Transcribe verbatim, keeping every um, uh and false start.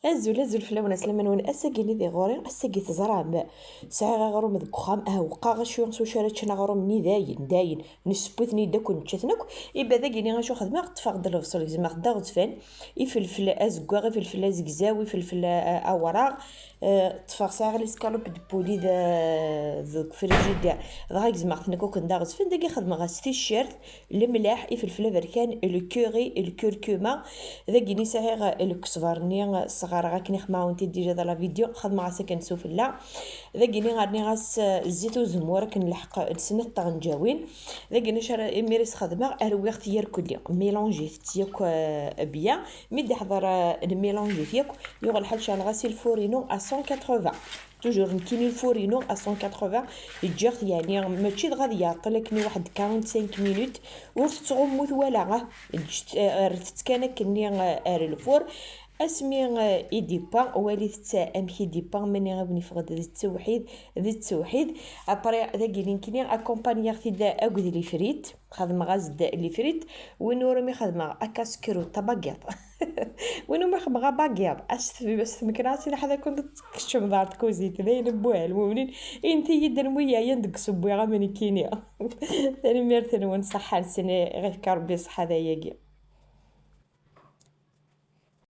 Azul, azul fell-awen, aslama-nwen. Ass-agi-nni di ɣur-i, ass-agi teẓram, sɛiɣ aɣrum deg uxxam, ah, weqqaɣ acu s wacu ara ččen aɣrum-nni, dayen, dayen, nesseww-iten-id akk, nečča-ten akk. Iba dagi-nni acu xedmeɣ? Ṭṭfeɣ-d lebṣel, gezmeɣ-t d aɣezfan, ifelfel azeggaɣ, ifelfel azegzaw, ifelfel, ah, awraɣ, ah, ṭṭfeɣ, sɛiɣ les escalopes de poulet d, deg frigidaire, dɣa gezmeɣ-ten akk akken d aɣezfan, dagi xedmeɣ-as ticcert, lemleḥ, ifelfel aberkan, le curry, le curcuma. Dagi-nni sɛiɣ lkesber-nni sɣareɣ akken i xedmeɣ-awent-id déjà dans la vidéo, xedmeɣ-as akken sufella. Dagi-nni rniɣ-as zzit uzemmur akken lḥeq n snat tɣenǧawin. Dagi-nni acu ara, imir i s-xedmeɣ, rwiɣ-t yerkelli, mélange-it yakk, euh, bien. Mi d-iḥḍer, euh, nmélange-it yakk, yuɣ lḥal cerneɣ-as i lfur-inu à cent quatre-vingts. Toujours nekkini lfur-inu à cent quatre-vingts, ǧǧiɣ-t, yeɛni mačči dɣa ad yeɛṭel akken i waḥed quarante-cinq minutes, ur tettɣummut wala, ah, ǧǧet, eh, rret-tt kan akkenni, eh, ar lfur. Asmi, eh, i d-iwwa, walit-tt amek i d-iwwa, mani i wen-ifeɣ-d d ttewḥid, d ttewḥid. Après, dagi nekkini accompagniɣ-t-id akked les frites. Xedmeɣ-as-d les frites, win ur mi xedmeɣ akka sekru tabagiḍ. Win umi xedmeɣ abagiḍ, as tmekna-as i leḥda kun tkeččem ḍar tkuzit, d ayen n buhal mumnin, inti-yi-d anwi yeɛyan deg usewwi am nekkini. Tanemmirt-nwen, ṣaḥḥa-nsen, ɣef Rebbi ṣaḥḥa dayagi.